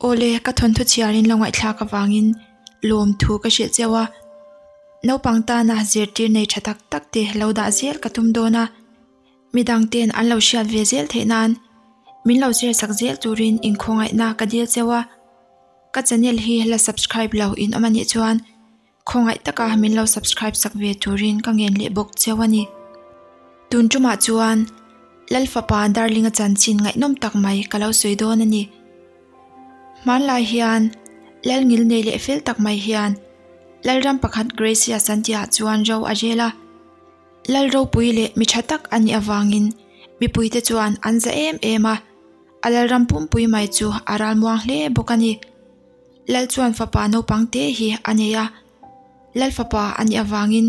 Awle, ka thawnthu chhiarin lo ngaihthlak avangin lawmthu ka hrilh cheu a. Naupang tana zirtir nei tha tak tak te lo dah zel ka tum dawn a. Midang ten an lo hriat ve zel theih nan min lo share sak zel turin inkhawngaihna ka dil cheu a. Ka channel hi la subscribe lo in awm anih chuan khawngaih taka min lo subscribe sak ve turin ka ngen leh bawk cheu a ni. Tun tumah chuan Lalfapa Darlinga chanchin ngaihnawm tak mai ka lo sawi dawn a ni. Hmanlai hian Lalngil nei leh fel tak mai hian Lalram pakhat Gracia Santia chuan ro a rel a. Lal ropui leh mi tha tak a nih avangin mipuite chuan an za em em a, a lalram pumpui mai chu a ralmuang hle bawk a ni. Lal chuan fapa naupang te hi a nei a, Lal fapa a nih avangin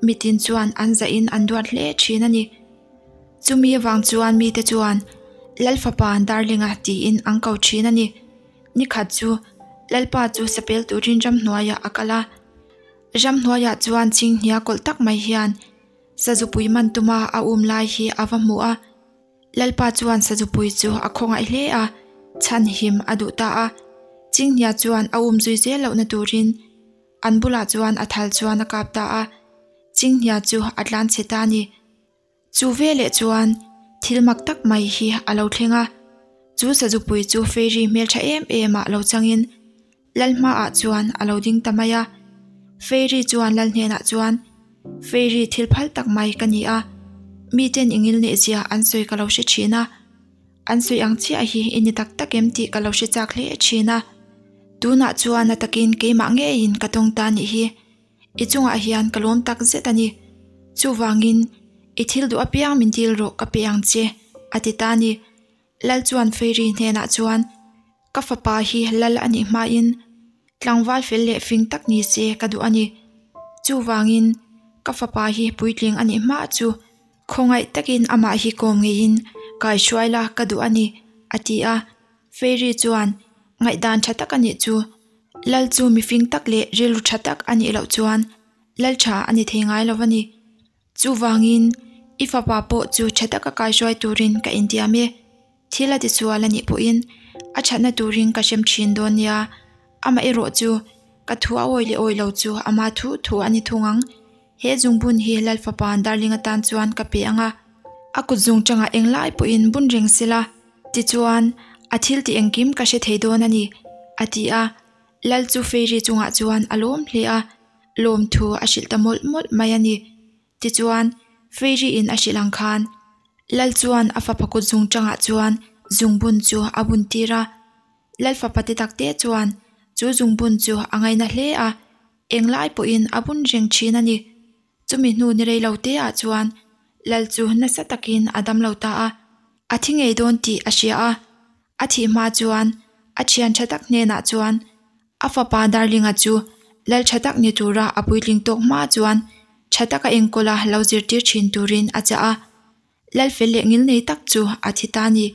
mitin chuan an zahin an duat hle thin a ni. Chumi avang chuan mite chuan Lal fapa Darlinga tiin an ko thin a ni. Nikhat chu Lalpa chu sapel turin ramhnuaiah a kal a. Ramhnuaiah chuan chinghnia kawlh tak mai hian sazupui man tuma a um lai hi a va hmu a. Lalpa chuan sazupui chu a khawngaih hle a, chhan him a duh ta a. Chinghnia chuan a um zui zel lohna turin an bulah chuan a thal chuan a kap ta a, chinghnia chu a tlan chhe ta a ni. Chu veleh chuan thil mak tak mai hi a lo thleng a, chu sazupui chu fairy hmeltha em em ah lo changin Lal hmaah chuan a lo ding ta mai a. Fairy chuan Lal hnenah chuan, Fairy thil phal tak mai ka ni a, miten i ngil neih zia an sawi ka lo hre thin a, an sawi ang chiah hi i ni tak tak em tih ka lo hre chak hle thin a, tunah chuan a takin keimah ngeiin ka tawng ta nih hi. I chungah hian ka lawm tak zet a ni. Chuvangin, i thil duh apiang min dil rawh ka pe ang che, a ti ta a ni. Lal chuan Fairy hnenah chuan, Ka fapa hi lal a nih hmain tlangval fel leh fing tak ni se ka duh a ni. Chuvangin, ka fapa hi puitling a nih hma chu khawngaih takin amah hi kawm ngeiin kaihruai la ka duh a ni, a ti a. Fairy chuan, Ngaihdan tha tak a nih chu. Lal chu mifing tak leh rilru tha tak a nih loh chuan lal tha a ni thei ngai lo a ni. Chuvangin, i fapa pawh chu tha taka kaihruai turin ka intiam e. Thil a tisual a nih pawhin a thatna turin ka hrem thin dawn nia. Amaherawh chu ka thu a awi leh awi lo chu ama thu thu a ni thung ang. He zungbun hi Lal fapa Darling atan chuan ka pe ang a. A kut zung tangah englai pawhin bun reng sela. Tichuan, a thil tih engkim ka hre thei dawn a ni, a ti a. Lal chu Fairy chungah chuan a lawm hle a, lawmthu a hrilh ta mawlh mawlh mai a ni. Tichuan, Fairy in a hrilh ang khan, Lal chuan a fapa kut zung tangah chuan zungbun chu a bun tir a. Lal fapa te takte chuan chu zungbun chu a ngaina hle a, englai pawhin a bun reng thin a ni. Chumi hnu ni rei lo te ah chuan Lal chu nasa takin a dam lo ta a, a thi ngei dawn tih a hria a. A thih hma chuan a thian tha tak hnenah chuan a fapa Darlinga chu Lal tha tak ni tura a puitling tawk hma chuan tha taka enkawla lo zirtir thin turin a chah a. Lal fel leh ngil nei tak chu a thi ta a ni.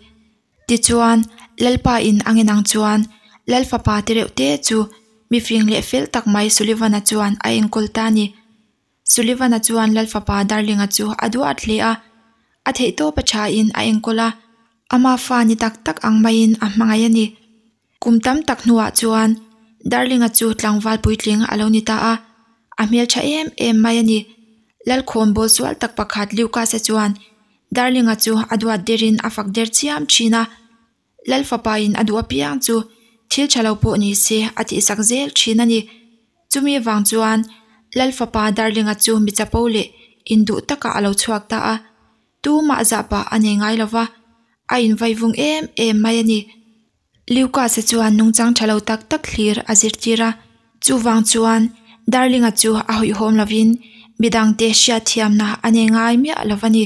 Tichuan, Lalpa in a ngen ang chuan Lal fapa te reuh te chu mifing leh fel tak mai Sullivan-a chuan a enkawl ta a ni. Sullivan-a chuan Lal fapa Darling-a chu a duat hle a, a theihtawp a thain a enkawl a, ama fa ni tak tak ang maiin a hmangaih a ni. Kum tam tak hnuah chuan Darling-a chu tlangval puitling a lo ni ta a, a hmeltha em em mai a ni. Lalkhawn bawl sual tak pakhat Lucas-a chuan Darling-a chu a duat derin a fak der chiam thin a, Lal fapain a duh apiang chu thil tha lo pawh ni se a tihsak zel thin a ni. Chumi avang chuan Lal fapa Darling-a chu mi chapo leh induh takah a lo chhuak ta a, tumah zahpah a nei ngai lo va, a invaivung em em mai a ni. Lucas-a chuan nungchang tha lo tak tak thlir a zirtir a, chuvang chuan Darling-a chu a hawihhawm lovin midangte hriatthiamna a nei ngai miah lo va ni.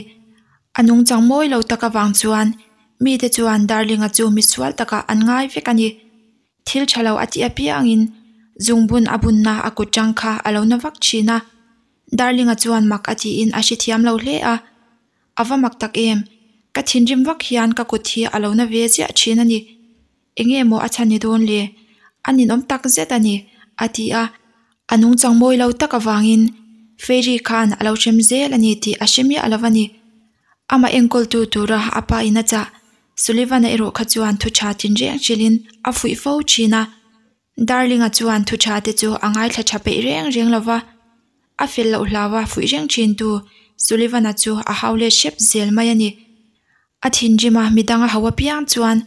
A nungchang mawi lo tak avang chuan mite chuan Darling-a chu misual takah an ngai vek a ni. Thil tha lo a tih apiangin zungbun a bunna a kut tang kha a lo na vak thin a. Darling-a chuan mak a tiin a hrethiam lo hle a. A va mak tak em? Ka thinrim vak hian ka kut hi a lo na ve ziah thin a ni. Enge maw a chhan ni dawn le? A ninawm tak zet a ni, a ti a. A nungchang mawi lo tak avangin Fairy khan a lo hrem zel a ni tih a hre miah lo a ni. Amah enkawltu tura a pa in a chah. Sullivan-a erawh kha chuan thu tha tinreng hrilhin a fuih fo thin a. Darling-a chuan thu tha te chu a ngaithla tha peih reng reng lo va, a fel loh hlau a fuih reng thin tu Sullivan-a chu a hau let hrep zel mai a ni. A thinrim a midang a hauh apiang chuan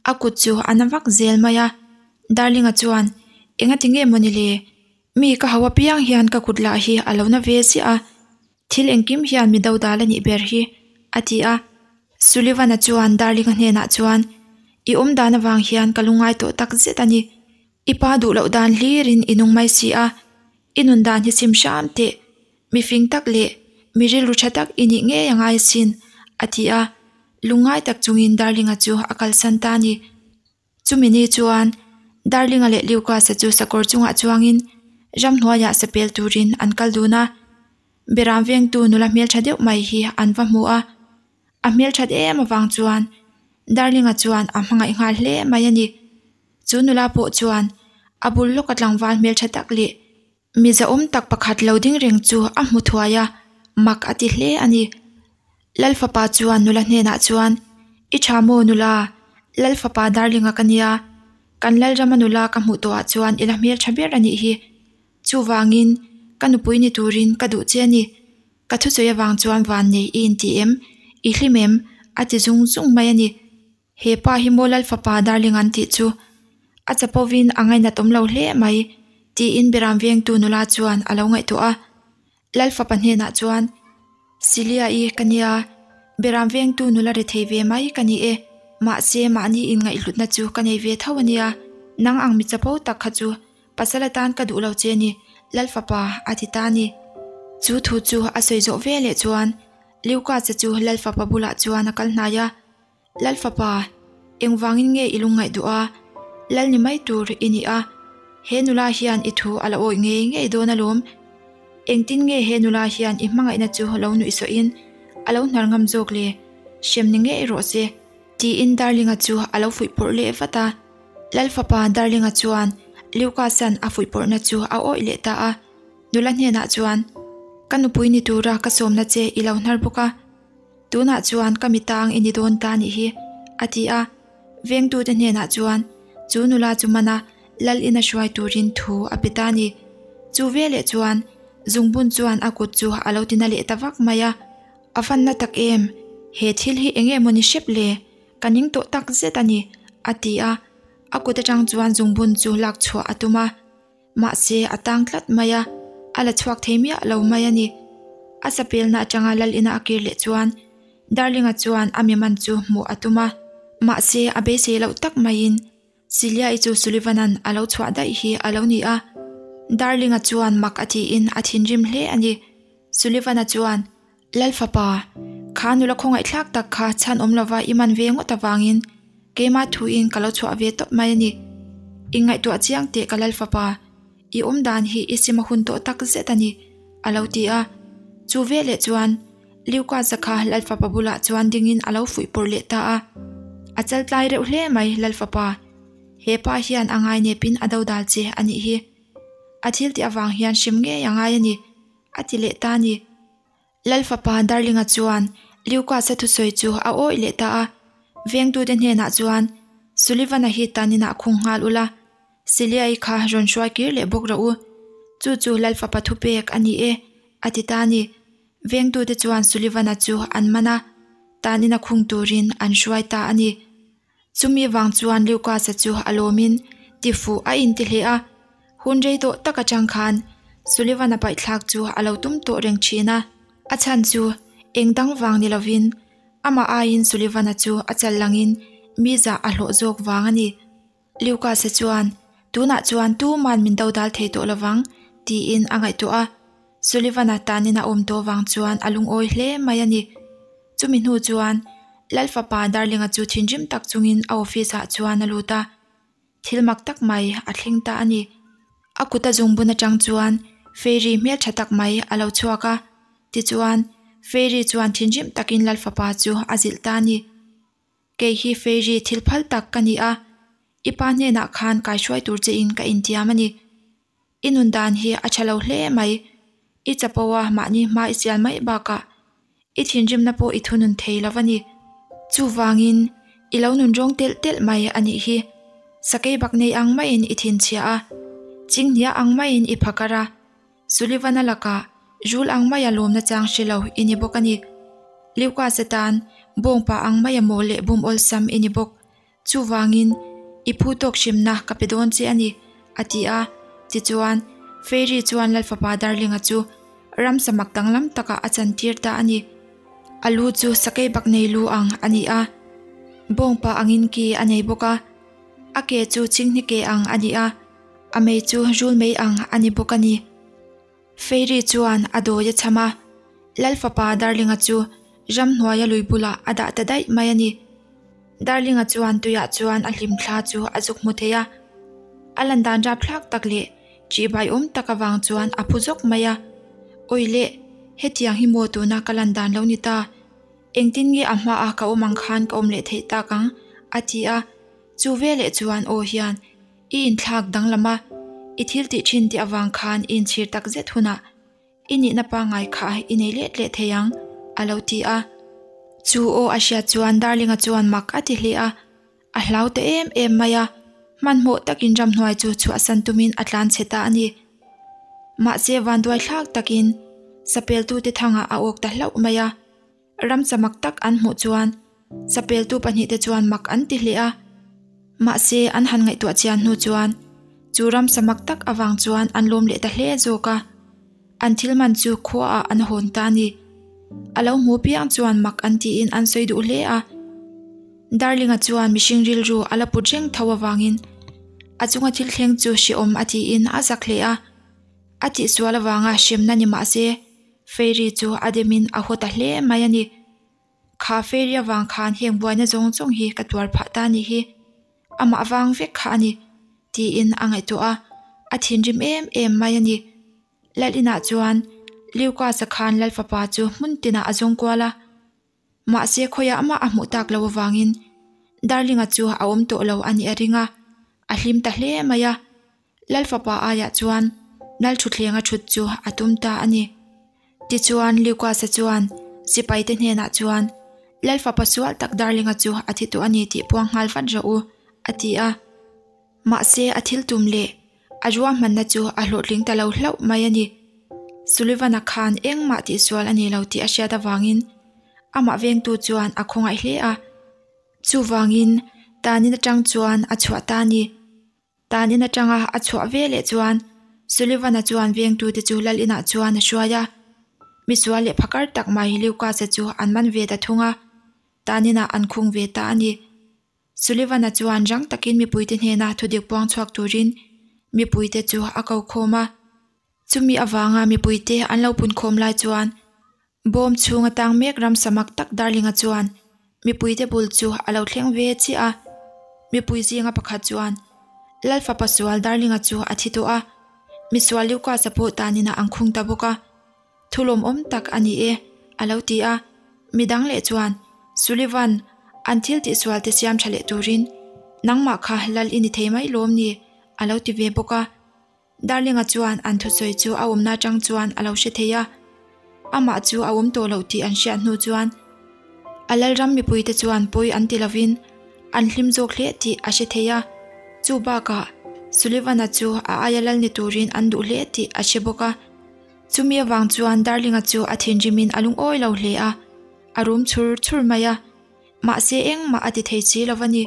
a kut chu a na vak zel mai a. Darling-a chuan, Engati nge mawni le? Mi ka hauh apiang hian ka kut lah hi a lo na ve ziah a. Thil engkim hian mi dodal a nih ber hi, a ti a. Sullivan-a chuan Darling-a hnenah chuan, I awm dan avang hian ka lungngai tawh tak zet a ni. I pa duh loh dan hlirin i nung mai si a, i nun dan hi sim hram teh. Mi fing tak leh mi rilru tha tak i nih ngei a ngai asin, a ti a. Lungngai tak chungin Darling-a chu a kalsan ta a ni. Chumi ni chuan Darling-a leh Lucas-a chu sakawr chungah chuangin ramhnuaiah sapel turin an kal dun a. Beram vengtu nula hmeltha deuh mai hi an va hmu a. A hmelthat em avang chuan Darling-a chuan a hmangaih nghal hle mai a ni. Chu nula pawh chuan a bul lawka tlangval hmeltha tak leh Mi zahawm tak pakhat lo ding reng chu a hmu thuai a, mak a ti hle a ni. Lalfapa chuan nula hnenah chuan, I tha maw nula, Lalfapa Darlinga ka nia, kan Lalrama nula ka hmuh tawhah chuan i la hmeltha ber a nih hi. Chuvangin, ka nupui ni turin ka duh che a ni. Ka thusawi avang chuan van nei i inti em? I hlim em? a ti zung zung mai a ni. He pa hi maw Lalfapa Darling an tih chu a chapovin a ngainat awm lo hle mai tiin Beram vengtu nula chuan a lo ngaihtuah a. Lalfapa hnenah chuan, Silia-i ka nia, Beram vengtu nula ri thei ve mai ka ni e, mahse mahni inngaihhlutna chu ka nei ve tho a nia, nang ang mi chapo tak kha chu pasal atan ka duh lo che ni Lalfapa a ti ta a ni. Chu thu chu a sawi zawh veleh chuan Lucas-a chu Lalfapa bulah chuan a kal hnai a. Lal fapa, engvangin nge i lungngaih duh a? Lal ni mai tur i ni a, he nula hian i thu a la awih ngei ngei dawn alawm. Engtin nge he nula hian i hmangaihna chu lo nuih sawhin a lo hnar ngam zawk le? Hrem ni ngei rawh se. Tiin Darlinga chu a lo fuihpawrh leh vat a. Lal fapa Darlinga chuan Lucas-a'n a fuihpawrhna chu a awih leh ta a. Nula hnenah chuan, Ka nupui ni tura ka sawmna che i lo hnar bawk a. Tunah chuan ka mi tang i ni dawn ta nih hi, a ti a. Vengtute hnenah chuan chu nula chu mana lal ina hruai turin thu a pe ta ni. Chu veleh chuan zungbun chuan a kut chu a lo tina leh ta vak mai a. A vanna tak em? He thil hi eng nge maw ni hrep le? Ka ning tawh tak zet a ni, a ti a. A kut atang chuan zungbun chu lak chhuah a tum a. Mahse, a tang tlat mai a, a la chhuak thei miah lo mai a ni. A sapelna atanga lal ina a kir leh chuan Darlinga chuan a mi man chu hmuh a tum a. Mahse, a beisei loh tak maiin Celia-i chu Sullivan-a'n a lo chhuah daih hi a lo ni a. Darlinga chuan mak a tiin a thinrim hle a ni. Sullivan-a chuan, Lal fapa, kha nula khawngaihthlak tak kha chhan awm lova i man ve ngawt avangin keimah thuin ka lo chhuah ve tawp mai a ni. Inngaihtuah chiang teh ka lal fapa, i awm dan hi i sim a hun tawh tak zet a ni, a lo ti a. Chu veleh chuan Liuka zakha lal fapa bulah chuan dingin a lo fuih pawrh leh ta a. A chaltlai reuh hle mai lal fapa, he pa hian a ngainepin a dodal che a nih hi. A thil tih avang hian hrim ngei a ngai a ni, a ti leh ta a ni. Lal fapa Darlinga chuan Lucas-a thusawi chu a awih leh ta a, vengtute hnenah chuan, Sullivan-a hi tan inah khung nghal ula, Celia-i kha rawn hruai kir leh bawk rawh u. Chu chu Lal fapa thupek a ni e, a ti ta a ni. Vengtute chuan Sullivan-a chu an man a, tan ina khung turin an hruai ta a ni. Chumi vang chuan Lucas-a chu a lawmin tifuh a inti hle a, hun rei tawh tak atang khan Sullivan-a paihthlak chu a lo tum tawh reng thin a. A chhan chu eng dang vang ni lovin amah aiin Sullivan-a chu a chal langin mi zah a hlawh zawk vang a ni. Lucas-a chuan, Tunah chuan tuman min dodal thei tawh lovang, tiin a ngaihtuah a. Sullivan-a tanin a awm tawh vang chuan a lungawi hle mai a ni. Chumi hnu chuan Lal fapa Darlinga chu thinrim tak chungin a office ah chuan a lut a, thil mak tak mai a thleng ta a ni. A kut a zungbun atang chuan Fairy hmeltha tak mai a lo chhuak a, tichuan Fairy chuan thinrim takin Lal fapa chu a zilh ta a ni. Kei hi Fairy thil phal tak ka ni a, i pa hnenah khan kaihruai tur che in ka intiam a ni. I nun dan hi a tha lo hle mai. I chapo a mahni hma i sial mai bakah i thinrimna pawh i thunun thei lo a ni. Chuvangin, I lo nunrawng telh telh mai a nih hi. Sakei bak nei ang maiin i thinchhia a, chinghnia ang maiin i phakar a, Sullivan-a lakah Jul ang maia lawmna chang hre lo i ni bawk a ni. Lucas-a tan bawngpa ang maia mawl leh bum awlsam i ni bawk. Chuvangin, i phu tawk hrimna ka pe dawn che a ni, a ti a. Tichuan, Fairy chuan Lalfapa Darlinga chu ramsa mak danglam takah a chantir ta a ni. A lu chu sakei bak nei lu ang a ni a, bawngpa angin ki a nei bawk a. A ke chu chinghni ke ang a ni a, a mei chu rul mei ang a ni bawk a ni. Fairy chuan a dawi a chham a, Lalfapa Darlinga chu ramhnuaia lui bulah a dah ta daih mai a ni. Darlinga chuan tuiah chuan a hlim thla chu a zuk hmu thei a, a lan dan rapthlak tak leh ṭihbaiawm tak avang chuan a phu zawk mai a. Awi leh, hetiang hi maw tuna ka lan dan lo ni ta? Engtin nge a hmaa ka awm ang khan ka awm leh theih tak ang? a ti a. Chu veleh chuan aw hian i inthlak danglam a, i thil tih thin tih avang khan i inchhir tak zet hunah i nihna pangngai kha i nei let leh thei ang, a lo ti a. Chu aw a hriat chuan Darlinga chuan mak a ti hle a, a hlau ta em em mai a, hmanhmawh takin ramhnuai chu chhuahsan tumin a tlan chhe ta a ni. Mahse vanduai thlak takin sapeltute thangah a awk ta hlauh mai a. Ramsa mak tak an hmuh chuan sapeltu pahnihte chuan mak an ti hle a. Mahse an han ngaihtuah chian hnu chuan chu ramsa mak tak avang chuan an lawm leh ta hle zawk a. An thil man chu khuaah an hawn ta a ni. A lo hmu piang chuan mak an tiin an sawi duh hle a. Darlinga chuan mihring rilru a la put reng tho avangin a chunga thil thleng chu hrehawm a tiin a zak hle a. A tihsual avanga hremna ni mahse Fairy chu a demin a haw ta hle mai a ni. Kha Fairy avang khan heng buaina zawng zawng hi ka tuar phah ta a nih hi. Amah vang vek kha a ni, tiin a ngaihtuah a, a thinrim em em mai a ni. Lal inah chuan Lucas-a khan Lal fapa chu hmun tinah a zawng kual a. Mahse khawiah mah a hmuh tak loh avangin Darlinga chu a awm tawh lo a nih a ring a, a hlim ta hle mai a. Lal fapa aiah chuan Lal thuthlenga thut chu a tum ta a ni. Tichuan Lucas-a chuan sipaite hnenah chuan Lal fapa sual tak Darlinga chu a thi tawh a ni tih puang nghal vat rawh u, a ti a. Mahse a thil tum leh a ruahmanna chu a hlawhtling ta lo hlauh mai a ni. Sullivan-a khan engmah tihsual a ni lo tih a hriat avangin amah vengtu chuan a khawngaih hle a. Chuvangin tanin atang chuan a chhuah ta a ni. Tanin atanga a chhuah ve leh chuan Sullivan-a chuan vengtute chu lal inah chuan a hruai a. Misual leh phakar tak mai Lucas-a chu an man ve ta thung a, taninah an khung ve ta a ni. Sullivan-a chuan rang takin mipuite hnena thudik puang chhuak turin mipuite chu a ko khawm a. Chumi avanga mipuite an lo pun khawm lai chuan bawm chhung atang mek ramsa mak tak Darlinga chuan mipuite bul chu a lo thleng ve chiah a. Mipui zinga pakhat chuan Lalfapa sual Darlinga chu a thi tawh a, misual Lucas-a pawh tanin a ang khung ta bawk a. Thu lawmawm tak a ni e, a lo ti a. Midang leh chuan, Sullivan, an thil tihsual te siam tha leh turin nangmah kha lal i ni thei mai lawm ni, a lo ti ve bawk a. Darlinga chuan an thusawi chu a awmna atang chuan a lo hre thei a. Amah chu a awm tawh loh tih an hriat hnu chuan a lalram mipuite chuan pawi an ti lovin an hlim zawk hle tih a hre thei a. Chu bakah Sullivan-a chu a aia lal ni turin an duh hle tih a hre bawk a. Chumi avang chuan Darlinga chu a thinrimin a lungawi lo hle a, a rum chhur chhur mai a. Mahse engmah a ti thei si lo va ni.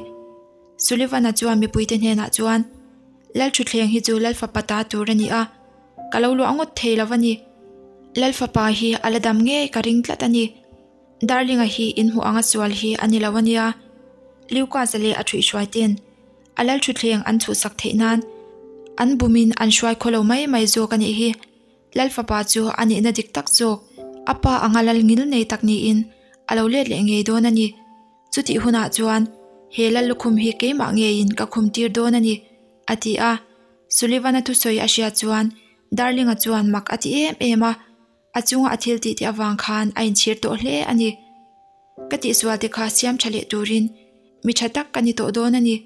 Sullivan-a chuan mipuite hnenah chuan, Lalthuthleng hi chu Lalfapa ta tur a ni a, ka lo luah ngawt thei lo va ni. Lalfapa hi a la dam ngei ka ring tlat a ni. Darlinga hi inhmuh anga sual hi a ni lo a nia. Lucas-a leh a thuihhruai ten a Lalthuthleng an chhuhsak theih nan an bumin an hruai khaw lo mai mai zawk a nih hi. Lalfapa chu a nihna dik tak zawk, a pa anga lal ngil nei tak niin a lo let leh ngei dawn a ni. Chutih hunah chuan he lal lukhum hi keimah ngeiin ka khum tir dawn a ni, a ti a. Sullivan-a thusawi a hriat chuan Darling-a chuan mak a ti em em a, a chunga a thil tih te avang khan a inchhir tawh hle a ni. Ka tihsual te kha siam tha leh turin mi tha tak ka ni tawh dawn a ni.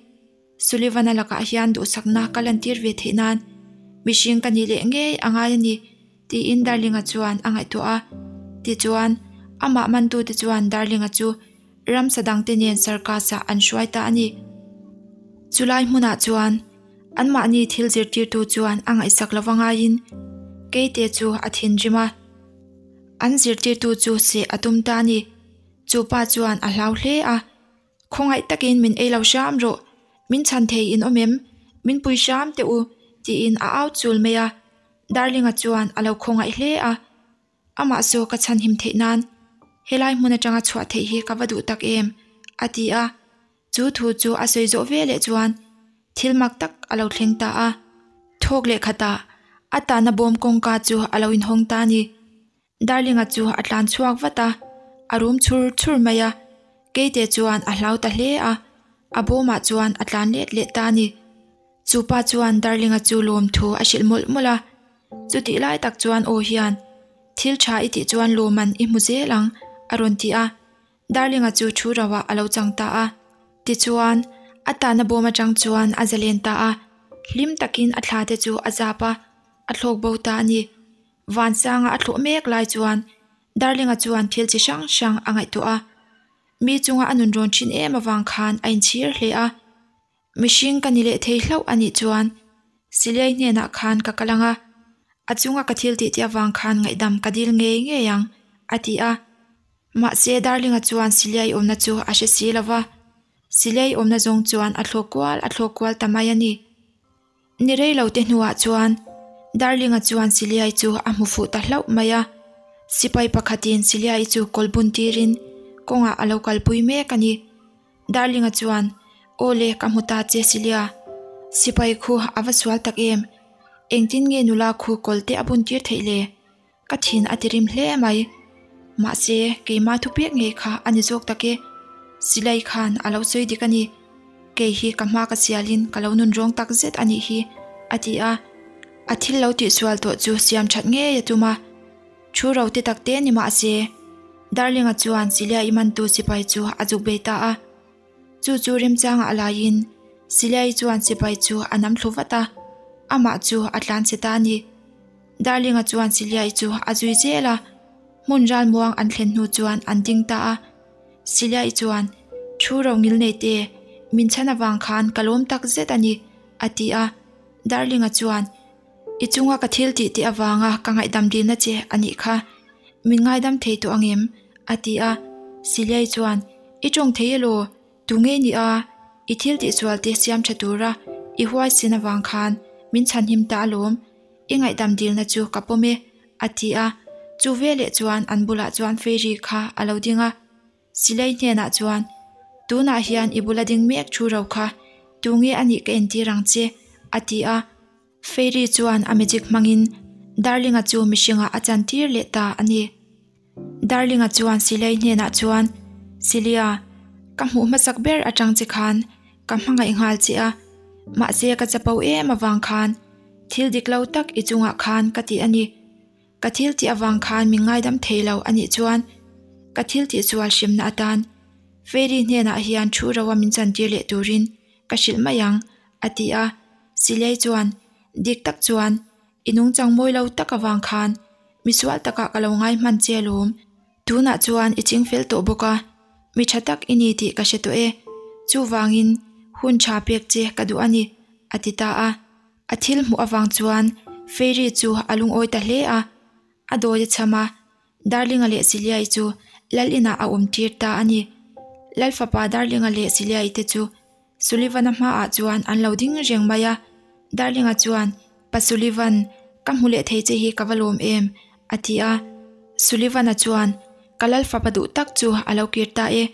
Sullivan-a lakah hian duhsakna ka lantir ve theih nan mihring ka nih leh ngei a ngai a ni, tiin Darling-a chuan a ngaihtuah a. Tichuan, amah mantute chuan Darling-a chu. Ramsa dangte nen circus-ah an hruai ta a ni. Chulai hmunah chuan anmahni thil zirtirtu chuan a ngaihsak lova ngaiin Keite chu a thinrim a. An zirtirtu chu seh a tum ta a ni. Chu pa chuan a hlau hle a. Khawngaih takin min ei lo hram rawh, min chhan thei in awm em? Min pui hram teh u, tiin a au chul mai a. Darlinga chuan a lo khawngaih hle a. Amah saw ka chhanhim theih nan helai hmun atanga chhuah theih hi ka va duh tak em? a ti a. Chu thu chu a sawi zawh ve leh chuan thil mak tak a lo thleng ta a. Thawk leh khatah a tahna bawm kawngka chu a lo inhawng ta a ni. Darlinga chu a tlan chhuak vat a, a rum chhur chhur mai a. Keite chuan a hlau ta hle a, a bawmah chuan a tlan let leh ta a ni. Chu pa chuan Darlinga chu lawmthu a hrilh mawlh mawlh a. Chutih lai tak chuan aw hian, Thil tha i tih chuan lawman i hmu zel ang, a rawn ti a. Darlinga chu thu rauah a lo chang ta a. Tichuan, a tahna bawm atang chuan a zalen ta a. Hlim takin a thla te chu a zap a, a thlawk bo ta a ni. Vansanga a thlawh mek lai chuan Darlinga chuan thil chi hrang hrang a ngaihtuah a. Mi chunga a nun rawn thin em avang khan a inchhir hle a. Mihring ka ni leh thei hlauh a nih chuan Silei hnenah khan ka kal ang a, a chunga ka thil tih te avang khan ngaihdam ka dil ngei ngei ang, a ti a. Mahse Darlinga chuan Silei awmna chu a hre si lo va, Silei awmna zawng chuan a thlawk kual a thlawk kual ta mai a ni. Ni rei lo te hnuah chuan Darlinga chuan Siliai chu a hmu fuh ta hlauh mai a. Sipai pakhatin Siliai chu kawl bun tirin kawngah a lo kalpui mek a ni. Darlinga chuan, Aw le, ka hmu ta che Silia. Sipai khu a va sual tak em? Engtin nge nula khu kawl te a bun tir theih le? Ka thin a ti rim hle mai. Mahse, keima thupek ngei kha a ni zawk tak e. Silai khan a lo sawi dik a ni. Kei hi ka hma ka sialin ka lo nun rawng tak zet a nih hi, a ti a. A thil lo tihsual tawh chu siam that ngei a tum a. Thu ro te tak te ni mahse, Darlinga chuan Silia i mantu sipai chu a zuk bei ta a. Chu chu remchangah a laiin Silai chuan sipai chu a nam thlu vat a, amah chu a tlan chhe ta a ni. Darlinga chuan Siliai chu a zui zel a, hmun ralmuang an thlen hnu chuan an ding ta a. Siliai chuan, Thu ro ngil nei te, min chhan avang khan ka lawm tak zet a ni, a ti a. Darlinga chuan, I chunga ka thil tih teh avanga ka ngaihdam dilna che a nih kha. Min ngaidam thei tawh ang em? a ti a. Siliai chuan, I tawng thei elaw? Tu nge ni a? I thil tihsual te siam tha tura i huaisin avang khan min chhanhim ta alawm. I ngaihdam dilna chu ka pawm e, a ti a. Chu veleh chuan an bulah chuan Fairy kha a lo ding a. Silei hnenah chuan, Tunah hian i bula ding mek thu ro kha tu nge a nih ka entir ang che, a ti a. Fairy chuan a magic hmangin Darlinga chu mihringah a chantir leh ta a ni. Darlinga chuan Silei hnenah chuan, Silia, ka hmuh hmasak ber atang che khan ka hmangaih nghal che a, mahse ka chapo em avang khan thil dik lo tak i chungah khan ka ti a ni. Ka thil tih avang khan min ngaidam thei lo a nih chuan ka thil tih sual hrimna atan Fairy hnenah hian thu roa min chantir leh turin ka hrilh mai ang, a ti a. Silei chuan, Dik tak chuan, i nungchang mawi lo tak avang khan misual takah ka lo ngai hman che alawm. Tunah chuan i ching fel tawh bawk a, mi tha tak i ni tih ka hre tawh e. Chuvangin hun tha pek che ka duh a ni, a ti ta a. A thil hmuh avang chuan Fairy chu a lungawi ta hle a, a dawi a cham a, Darlinga leh Siliai chu Lal inah a awm tir ta a ni. Lal fapa Darlinga leh Siliai te chu Sullivan-a hmaah chuan an lo ding reng mai a, Darlinga chuan, Pa Sullivan, ka hmu leh thei che hi ka va lawm em? a ti a. Sullivan-a chuan, Ka Lal fapa duh tak chu a lo kir ta e,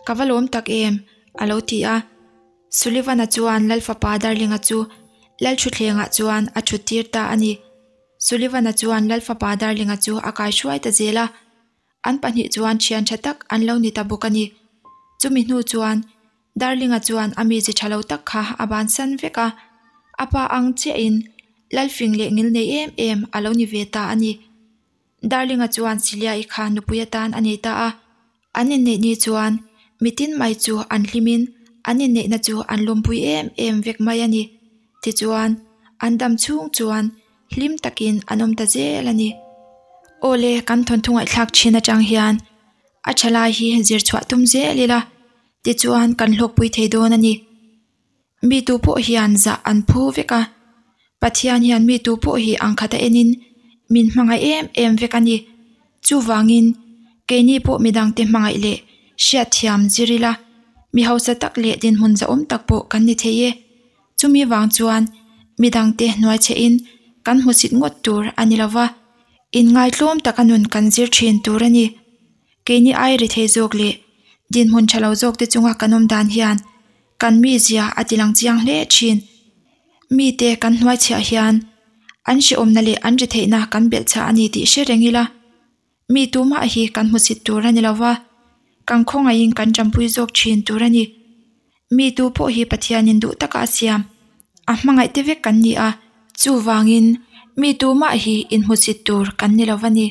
ka va lawm tak em? a lo ti a. Sullivan-a chuan Lal fapa Darlinga chu Lal thutthlengah chuan a thut tir ta a ni. Sullivan-a chuan Lal fapa Darlinga chu a kaihruai ta zel a. An pahnih chuan thian tha tak an lo ni ta bawk a ni. Chumi hnu chuan Darlinga chuan a mi chi tha lo tak kha a bansan vek a. A pa ang chiahin Lalfing leh ngilnei em em a lo ni ve ta a ni. Darlinga chuan Siliai kha nupui atan a nei ta a. An inneih ni chuan mitin mai chu an hlimin an inneihna chu an lawmpui em em vek mai a ni. Tichuan, an dam chhung chuan hlim takin an awm ta zel a ni. Awle, kan thawnthu ngaihthlak thin atang hian. A tha lai hi zir chhuah tum zel ila tichuan kan hlawkpui thei dawn a ni. Mi tu pawh hian zah an phu vek a, Pathian hian mi tu pawh hi ang khata enin min hmangaih em em vek a ni. Chuvangin keini pawh midangte hmangaih leh hriatthiam zir ila mi hausa tak leh dinhmun zahawm tak pawh kan ni thei e. Chumi vang chuan midangte hnuai chhehin kan hmusit ngawt tur a ni lova, inngaitlawm taka nun kan zir thin tur a ni. Keini ai ri thei zawk leh dinhmun tha lo zawk te chunga kan awm dan hian kan mizia a ti lang chiang hle thin. Mite kan hnuai chhiah hian an hrehawmna leh an ri theihna kan belh chhah a ni tih hre reng ila. Mi tumah hi kan hmusit tur a ni lova, kan khawngaihin kan tanpui zawk thin tur a ni. Mi tu pawh hi Pathianin duh taka a siam, a hmangaih te vek kan ni a, chuvangin mi tumah hi inhmusit tur kan ni lova ni.